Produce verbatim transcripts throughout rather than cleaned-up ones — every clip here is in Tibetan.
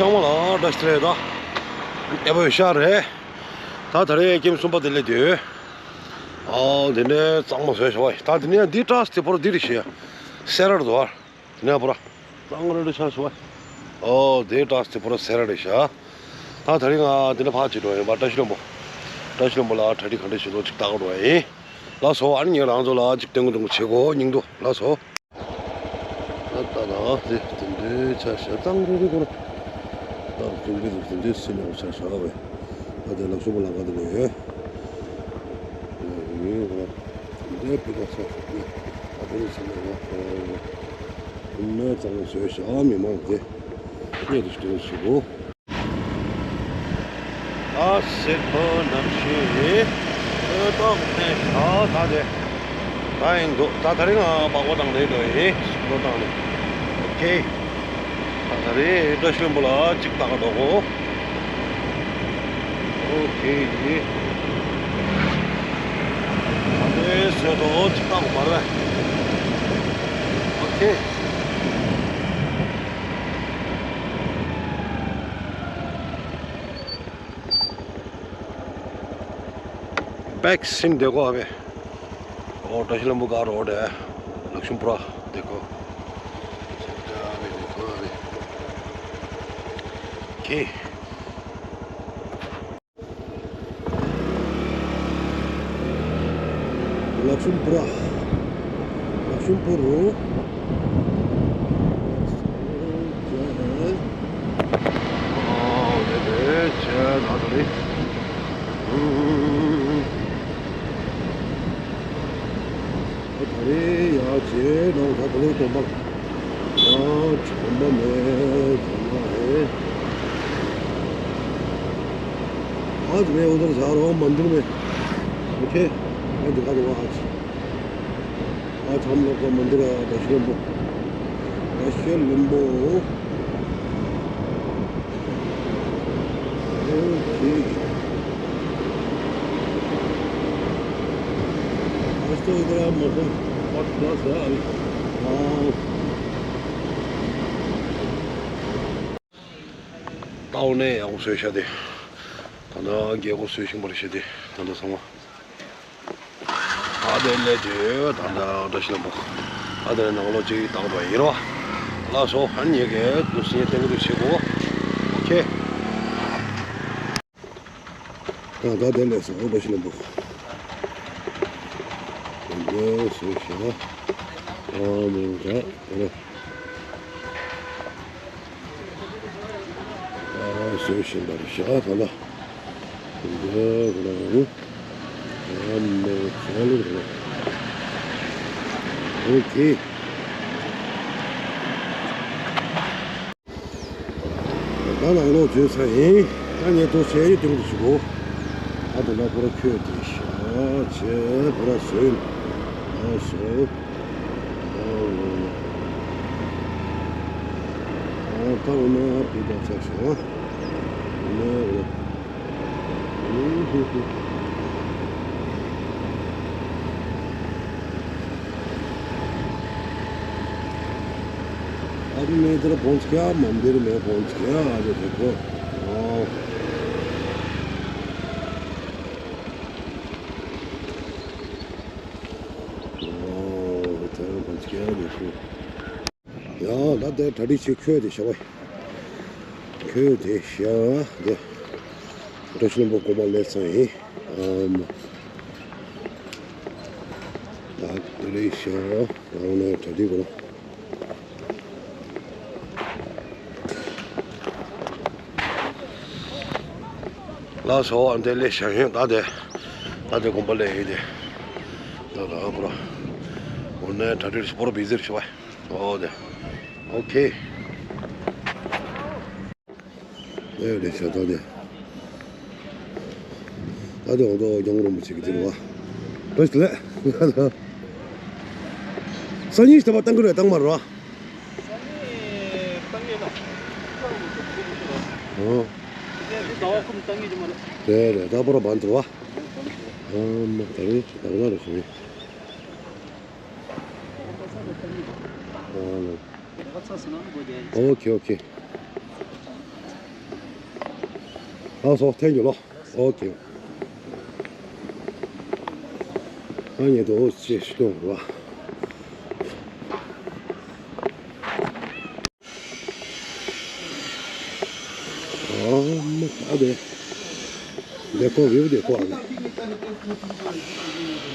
ཚང་མ་ལ་བཀྲ་ཤིས་བདེ་ལེགས། ད་ཨེ་བོ་ཤར་རེད། ད་ད་རེས་ཀེམ་གསུམ་པ་དེ་སླེབས་དུས། ཨའོ་དེ་ནས་གཙང་མ་བཟོས་བྱ་བ་ཡིན། ད་དེ་ནས་འདི་ཏྲ་སི་དེ་པོ་ར་འདི་རེད་ཤག་སེ་ར་རེད་དོ། དེ་ནས་པོ་ར་གཙང་རེད་ཤག་བྱ་བ་ཡིན། ཨའོ་དེ་ཏྲ་སི་དེ་པོ་ར་སེ་ར་རེད་ཤག་ད་ད་རེས་ང་དེ་ནས་ཕར་ཅིག་འགྲོ་ཡིན་པ། བཀྲ་ཤིས་ལྷུན་པོ། བཀྲ་ཤིས་ལྷུན་པོ་ལ་གྲ་སྒྲིག་ག་འདྲ་བྱེད་འདུག་ཅིག་ལྟ་ག་འགྲོ་ཡ་ཡིན། ལགས་སོ། ཨ་ནི་ངས་རང་ཚོ་ལ་ཅིག་སྟོན་གི་འདུག་བྱེད་གོ་སྙིང་འདུག་ལགས་སོ། ད་ད་ད་དེ་དེ་འདྲའི་ཆ་ཤ་གཙང་རེ་རེ་གོ་ན། ད་ཀུན་པའི་དེ་འདྲའི་སེམས་ཡོང་ཆ་ཤ་བས། ད་དེ་ལག་ཤུབས་ལ་ག་དེ་ལས་ཡོད། ཡོད་གོ་ན། དེ་འདྲའི་པི་ཀ་ཆ་ཤ་དེ་ད་དེ་ནས་སེམས་ཡོང་ཡ་གོ། ཨུ་མའི་གཙང་མ་བཟོས་ཤ་མི་མང་དེ་གནས་དུ་སྟོན་ཞིག་གོ། ཨ་སེར་པོ་ནམ་ཞིག་ཨོ་ཏོག་ནས་ཤ་ད་དེ་ད་ཡིན་འདུག་ད་ད་རིང་ཨ་པགས་པ་དང་ལས་འགྲོ་ཡིན་ལོ་དང་ནི། ཨོ་ཁེ། ད་ད་རེས་བཀྲ་ཤིས་ལྷུན་པོ་ལ་གཅིག་ལྟ་ག་འགྲོ་གོ། ཨོ་ཁེ་ཡིན། ད་དེ་བཟོས་འགྲོ་གཅིག་ལྟ་གོ་མ་རེད། ཨོ་ཁེ། back scene देखो अबे। और दशलम बुगार रोड है, लक्ष्मीपुरा। देखो। ओके। लक्ष्मीपुरा। लक्ष्मीपुर। ད་རེས་ཡ་ཇེ་ནང་ད་དེ་ལས་དོན་པ། ཨ་ཁྲོན་པ་མེད་ཁོ་ན་ཨེ། आज मैं उधर जा रहा हूँ मंदिर में। ओके। मैं दिखा दूंगा आज। आज हम लोग का मंदिर है दशलम्बो। दशलम्बो। ओके। आज तो इधर मौसम बहुत प्लस है अभी। हाँ। ཏའོ་ནས་ཡག་པོ་བཟོས་ཤག་དེ། ད་ལྟ་རྒྱལ་སྒོ་བཟོས་ཤིང་པར་བྱས་ཏེ་ད་ལྟ་ཚང་མ། ཨ་དེ་ལས་དེ་ད་ལྟ་བཀྲ་ཤིས་ལྷུན་པོ། ཨ་དེ་ནང་ལོགས་ཅིག་བཏང་བ་ཡིན་རོ། ལགས་སོ། ཨ་ནི་ངས་ག་འདུག་སེ་བསྟན་གི་འདུག་བྱེད་གོ། ཨོ་ཁེ། ད་ད་དེ་ལས་སོ་བཀྲ་ཤིས་ལྷུན་པོ། དེ་འདྲ་བཟོས་ཤག་ཨ་མོ་ད་དེ་ལས། ཨ་བཟོས་བཞིན་པ་རེད་ཤག་ད་ལྟ། འདི་འདྲ་གོ་ན་ཡང་། ཨ་མ་ཚ་ལེ་གོ་ན། ཨོ་ཁེ། ད་ནང་ལོགས་བྱོས་ཚར་ཡིན། ད་ངས་ཐུགས་རྗེ་ཆེ་ཡོད་དུས་ཞུ་གོ། ཨ་ད་ལྟ་ཁོ་ར་ཁྱོད་ཀྱིས་ཤག་བྱས་ཁོ་ར་བཟོས། ཨ་བཟོས། ཨ་ད་འོ་ན་ཕུད་པ་ཆགས་སོང་། འོ་ན་འོ་ན། अभी मैं इधर पहुंच गया, मंदिर में पहुंच गया। अभी देखो, वाह। वाह, इधर पहुंच गया, देखो। ཡང་ད་ལྟ་གྲ་སྒྲིག་བྱེད་ཁྱོད་དེ་ཤ་བ། ཁྱོད་དེ་ཤ་དེ། བཀྲ་ཤིས་ལྷུན་པོ་དགོན་པ་སླེབས་ཚར་ཡིན། ཨམ། ད་དེ་རེད་ཤག་ཡང་ནས་གྲ་སྒྲིག་དགོས། ལགས་སོ། ཨ་འདི་ལས་ཞང་ཞུང་ད་དེ། ད་དེ་དགོན་པ་ལས་ཡིན་དེ། ད་ད་པོ་ར། འོ་ན་གྲ་སྒྲིག་པོ་ར་བི་ཟིར་ཤི་བ། ཨོ་དེ། ཨོ་ཁེ། ཨེ་རེད་ཤག་ད་དེ། ད་དེ་འོ་དོ་རྒྱང་རིང་པོ་ཞིག་གི་དེ་རེད་བ། བཀྲ་ཤིས་བདེ་ལེགས། སང་ཉིན་ཞིག་ད་བ་བཏང་གི་རེད་བཏང་མ་རེད་བ། ཨོ། རེད་རེད། ད་པོ་ར་བན་དུ་བ། ཨ་མ་ད་རེད་ད་ག་རེད་ཞུ། ཨོ་ལོ། ཨོ་ཁེ་ཨོ་ཁེ། ཨ་སོ་ཐེངས་ཀྱི་ལོ། ཨོ་ཁེ། ཨ་ཉེ་དོ་ཅེ་ཤི་ཏོང་ར། ཨ་མ་ཨ་དེ། དེ་ཀོ་བིའུ་དེ་ཀོ་ཨ་ནི།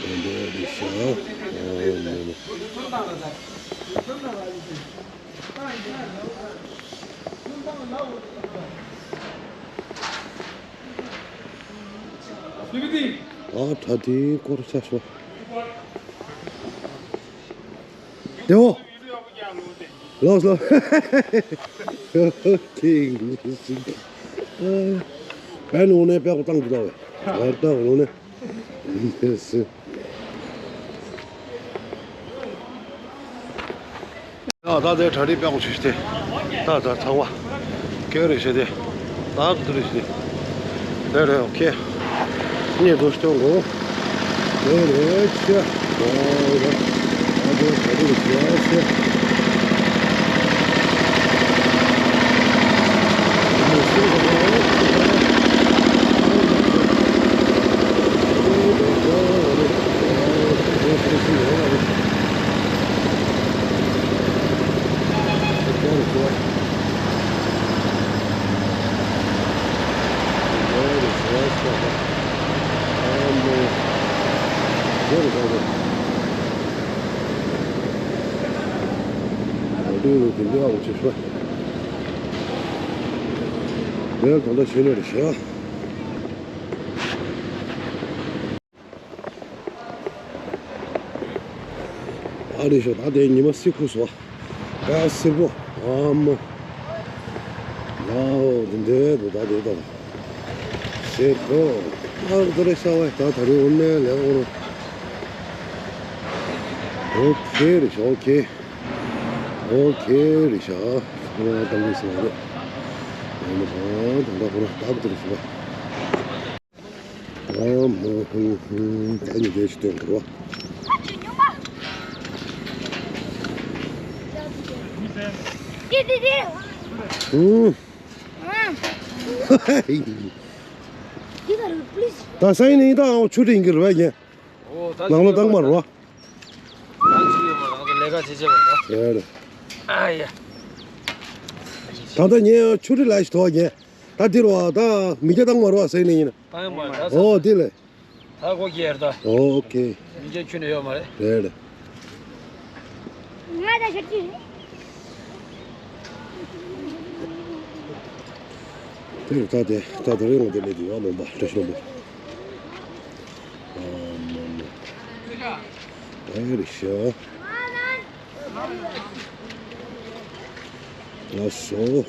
དེ་འདྲ་རེད་ཤག་ཨ་མ་མ། ཨ་ད་དེའི་སྐོར་ཆ་ཤོ། དེའོ། ལོས་ལོ། ཁིང་། པན་འོ་ནས་པད་ཀོ་བཏང་གི་ལ་བས། ཨ་ད་འོ་ནས། ཡ་ད་དེ་གྲ་སྒྲིག་པད་ཀོ་བྱེད་ཤི་དེ། ད་ད་ཚང་བ། ཀེ་རེ་ཤེ་དེ། ད་དུ་རེ་ཤེ། རེ་རེ་ཨོ་ཁེ། ཉེ་དུ་སྟོན་གོ། རེ་རེ་ཤེ། ད་དེ་གྲ་སྒྲིག་བྱེད་ཤེ། ཨ་རི་ཤོ་ད་དེ་ཉི་མ་སི་ཁུ་སོ། ཨ་སི་པོ། ཨ་མོ། ལའོ་དེ་འདྲའི་དུ་ད་དེ་ད། སི་ཁུ། ཨ་དེ་རེ་ཤ་བ་ད་ད་རེ་འོ་ནས་ལེ་འོ་རོ། ཨོ་ཁེ་རེ་ཤ་ཨོ་ཁེ། ཨོ་ཁེ་རེ་ཤ། ཨོ་ད་མི་སི་རེ། ཨོ་ད་ད་ཁོ་ར་ད་དེ་རེ་ཤ་བ། ཨ་མ་ཧུ་ཧུ། ད་ནི་དེ་ཞིག་སྟོན་དགོས། ཨུམ། ད་སང་ཉིན་ད་ཆུ་ཁྲིད་གི་རེད་པ་ཡིན། ནང་ལོ་བཏང་མ་རེད་པ། ལས་ཀ་བྱེད་བྱེད་པ་རེད། ད་ལྟ་ངས་ཆུ་ཁྲིད་ལ་ཞིག་ཐོག་ངས། ད་འདིར་བ་ད་མི་སྐྱ་བཏང་མ་རུ་བ་ཟེར་ནས་ཡིན། བཏང་མ་རུ། ཨོ་དེ་ལས། ད་གོ་རྒྱལ་ད། ཨོ་ཨོ་ཁེ། མི་སྐྱ་ཁྱོན་ནས་ཡོད་མ་རེད། རེད་རེད། ང་ད་ཤར་གྱི། དེར་ད་དེ་ད་དེ་རིང་དེ་ལས་དེ་ཡོད་ལོན་པ་བཀྲ་ཤིས་ལོན་པ། ཨ་མ་མ། ཨེ་རེད་ཤག་ལགས་སོ།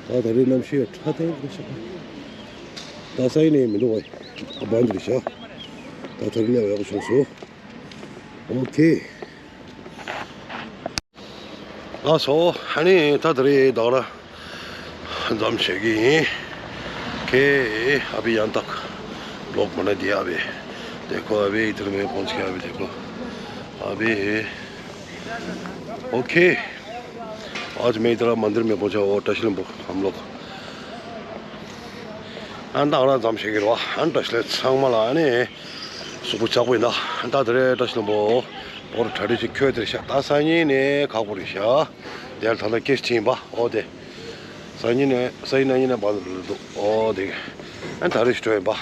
ད་ད་རེས་གནམ་གཤིས་ཁྲ་ཐལ་རེད་ཤག་ད་ས་ཡི་ནས་མི་འདུག་བས། ཨ་བན་དེ་རེད་ཤག་ད་ད་རེས་ལས་ཡག་པོ་བྱུང་སོང་། ཨོ་ཁེ། ལགས་སོ། ཨ་ནི་ད་དེ་རིང་ད་ག་རང་མཚམས་བཞག་གི་ཡིན། ཁེ། ཨ་བི་ཡང་དག་ལོག་མ་ན་དེ་ཨ་བི། देखो अभी इधर में पहुंच गया अभी देखो। अभी ओके। आज मैं इधर मंदिर में पहुंचा वो टशलम हम लोग। ཨ་ད་ག་རང་མཚམས་བཞག་གི་རེད་པ། ཨ་ད་ཤི་ལེ་ཚང་མ་ལ་ཨ་ནི། གཟུགས་པོ་ཇག་པོ་ཡིན་ད། ད་དེ་རེད་བཀྲ་ཤིས་ལྷུན་པོ། བོར་གྲ་སྒྲིག་ཅིག་ཁྱོད་དེར་ཤག་ད་སང་ཉིན་ནས་ཁག་པོ་རེད་ཤག་དེར་ད་ལྟ་ཀེ་སི་ཊི་ཡིན་པ། ཨོ་དེ། སང་ཉིན་ནས་སང་ཉིན་གནངས་ཉིན་ནས་བར་དུ་འདུག་ཨོ་དེ། ཨ་ད་རེས་སྤྲོད་ཡིན་པ།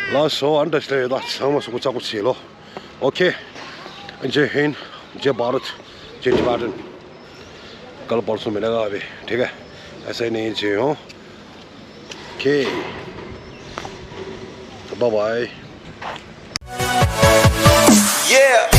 ལགས་སོ། ཨ་འདྲ་ཞིག་ལ་ཡོད་ད། ཚང་མ་གཟུགས་པོ་ཇག་པོ་བྱེད་ལོ། ཨོ་ཁེ། जय हिंद, जय भारत, जय टिबेटन। कल परसों मिलेगा अभी, ठीक है? ऐसा ही नहीं चाहिए हो। ओके। Bye bye. Yeah।